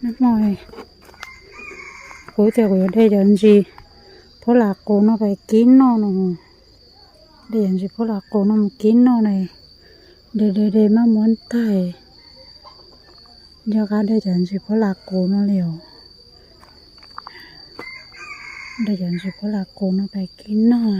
Hmo kuv tias kuv yuav de cov ntsis phuab lam qus no pais kib noj no. De cov ntsis phuab lam qus no mus kib noj na. De de de maj muab tag. Nco qab de cov ntsis phuab lam qus no li os. De cov ntsis phuab lam qus no pais kib noj.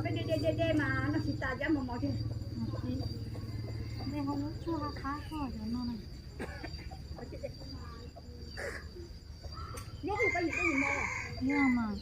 Peb de de de mas noj tsis tas cov mos mos thiab. De hauv lub tshuaj qab tuaj cov no na. Yog mas.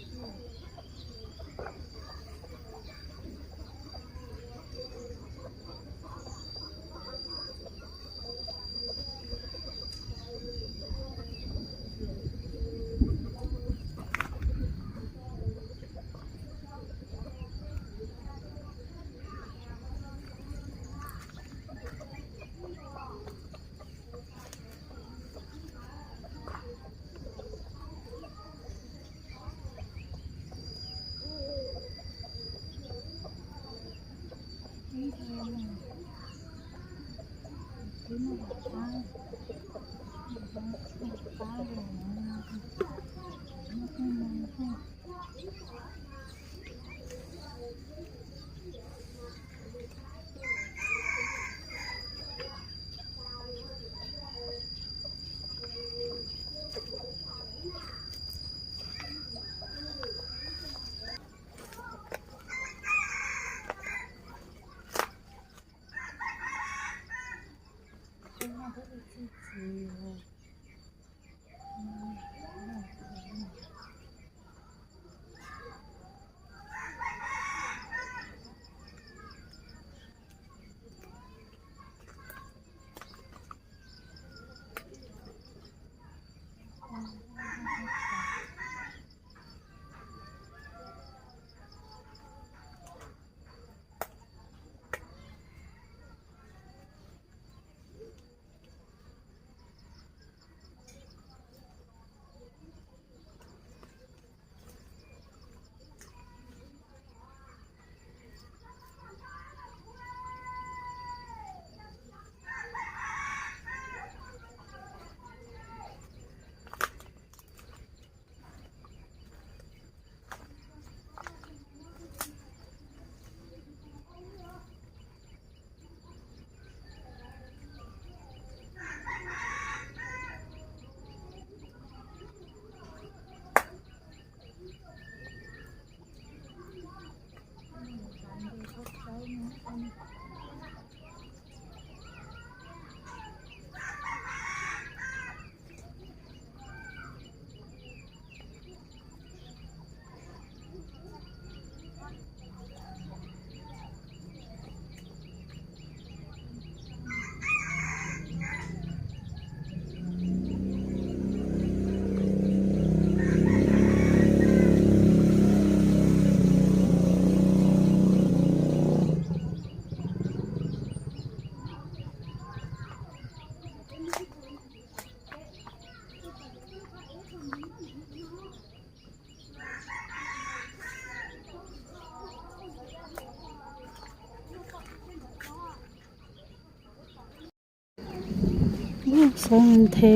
Xob nthe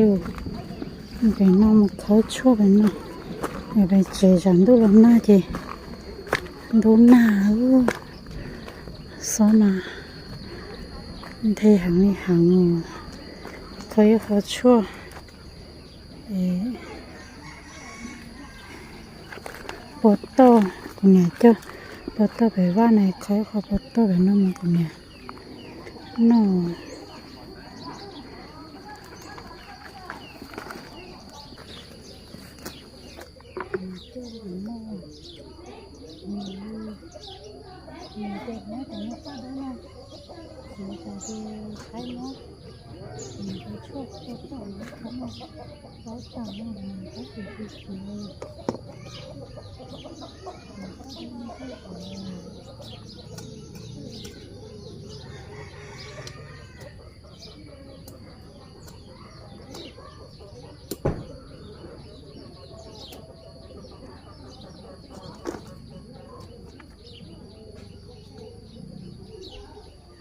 pem no mus khawb tshuaj pem no, pem tsev tsam ntuj los nag ces ntub nag. Xob no nthe heev li heev, khawb ib qho tshuaj. Pua toj, kuv niam coj pua toj pem vaj na, khawb ib qho pua toj pem no mus kuv niam noj.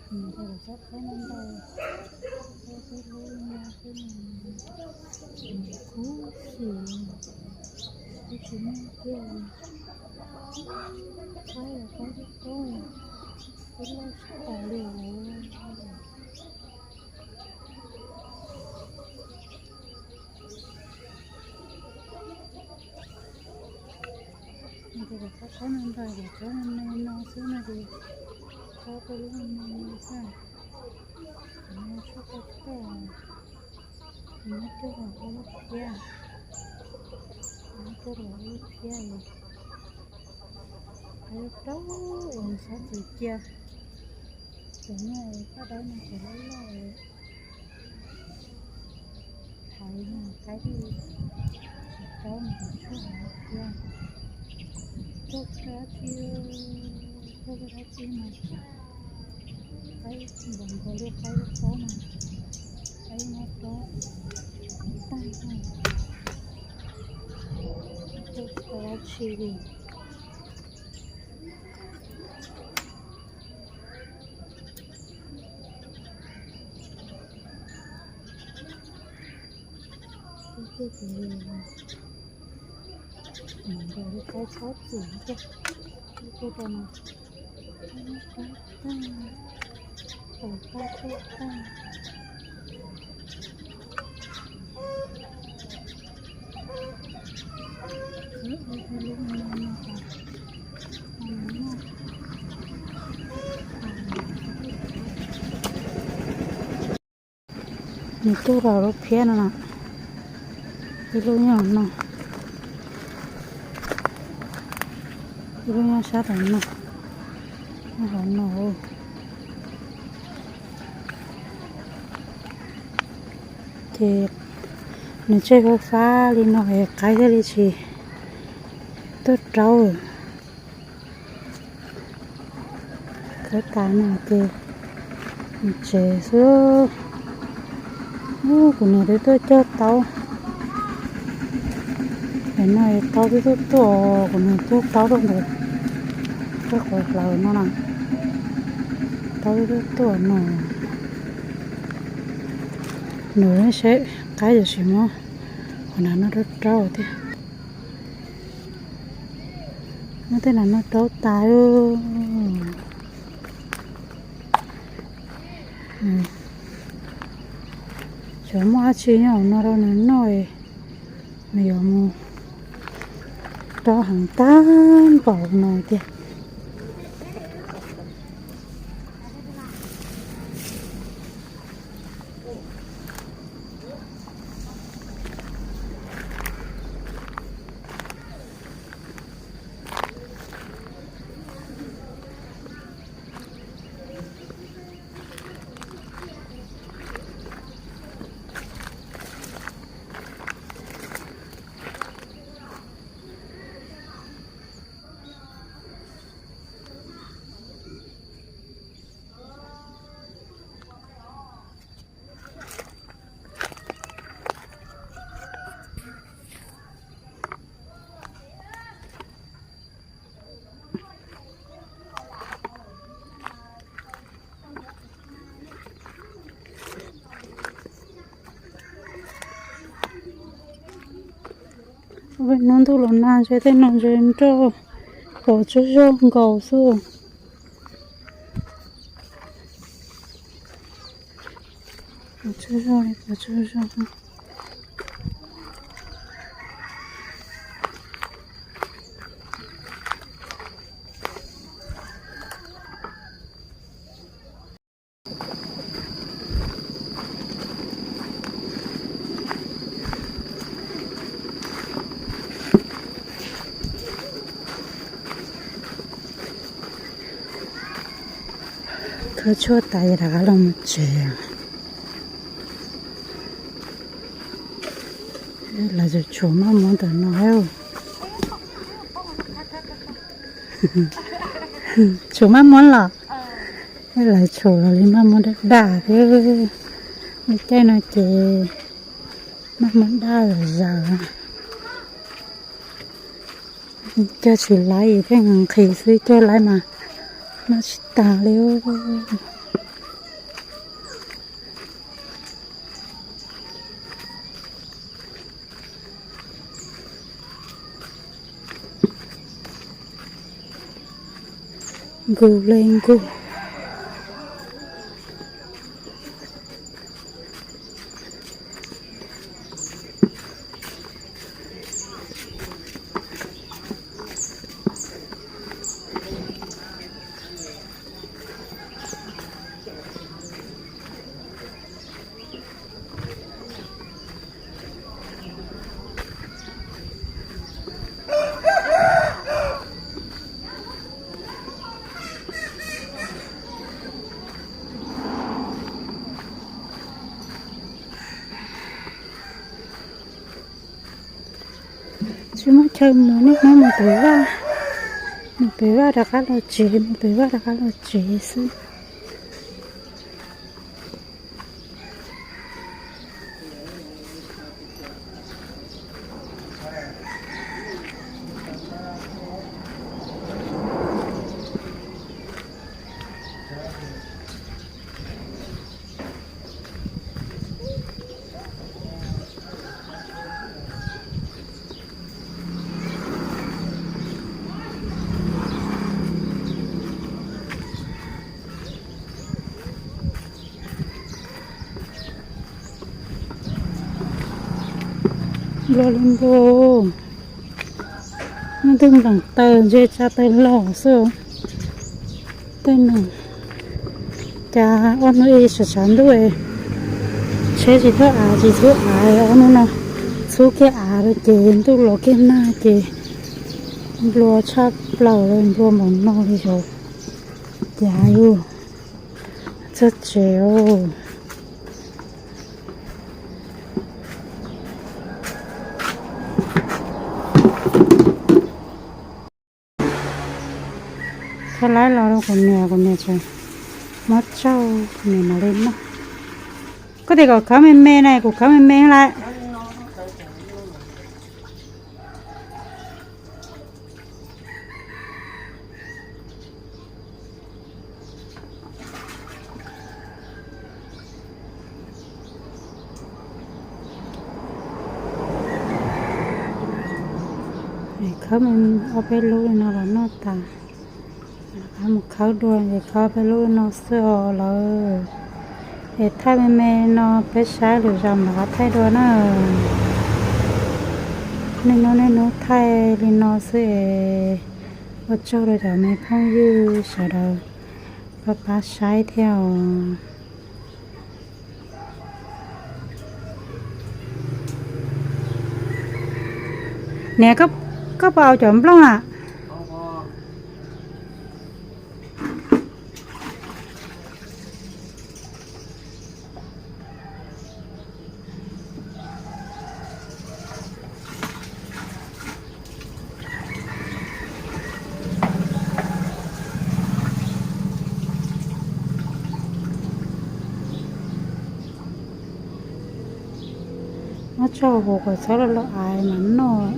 Nws tau los sab qhaib no ntau, peb lub no xwb, nws kub xim, twb tsis muaj kiag, qaib los qaib tub tub, twb loj tsis tas li os. Ces kom txhob qhaib no ntau, kom txhob me no xwb no ces txhob peb lub me no xwb. Kuv muab tshuaj tau toj, kuv muab coj los ua lub phiab, kuv muab coj los ua lub phiab, qaib rau es txhob txwv cia. Cov no paj dawb no ces loj loj, thaiv no qaib thiaj tsis raub, nws kom tshuaj hauv thiab. Tuaj dab tsi, tuaj dab tsi mas qaib npaum nkaus li qaib lub taub no, qaib lub taub tag, tuaj dab tsi li. Ib tug tus li, nws nkaus li qaib txhob txwm tiag. Ib tug rau no, qaib tag, qaib tag. Nws tuaj rau lub phiab no na, ib lub nyob hauv no, ib lub nyob sab tom no, nyob hauv no. Ces nws tseg fab fab li no es qaib thiaj li tsis tuaj raub. Khawb tas no ces tsev xwb. Kuv niam twb tuaj cog taub. Tam no taub twb tuaj tuaj, kuv niam cog taub rau ntawm koj qhov hlaws no na. Taub twb tuaj tuaj no. Nws seb qaib yuav tsis muab qhov nav no rau raub thiab. Muab tej nav no raub tas. Xyov muaj dab tsi nyob hauv no rau nws noj, nws yuav mus raub heev tag npaum no tiag. Hnub ntuj los nag ntshe tej no ntshe nroj pom tsaug zog nkaus xwb. Pom tsaug zog li, pom tsaug zog. Khawb tshuaj tas rov qab los mus tsev. Lawv tshuav maj muab ntawm no. Tshuav maj muab los, lawv tshuav los li maj muab daj daj thiab. Lub caij no ces maj muab daj zaws. Cog tsis laib thiab, nqhis xwb, cog laib mas noj tsis tas li. Nkaus li nkaus. Tsis muaj chaw mus, niaj hnub mus pem vaj, mus pem vaj rov qab los tsev, mus pem vaj rov qab los tsev xwb. Nplua li nplua. Muaj tej npleem taws, ntshe tsa taws los xwb. Tej no cas ob hnub ib sawv tshav ntuj, tsheb tsis txhub av, tsis txhub av, ob hnub no txhub kiag av rau ces ntuj los kiag nag ces nplua tshaj plaws li, nplua npaum no li xyov. Cas yus txog tsev os. Khawb laib los rau kuv niam, kuv niam tseem muab tsauj, kuv niam mam li noj. Koj tias kom khawb me me na, kuv khawb me me lawm. Khawb ob peb lub li no los noj tas, mus khawb dua ces khawb ob peb lub li no xwb os lawm. Es thaij me me no peb saib lwm zaus mam rov qab thaij dua na. Niaj hnub niaj hnub thaij li no xwb es ua tsaug rau cov me phooj ywg sawv daws pab pab saib thiab os. Niam, koj puas au cov nplooj na? Muab tso hauv kom txhob loj loj es mam noj.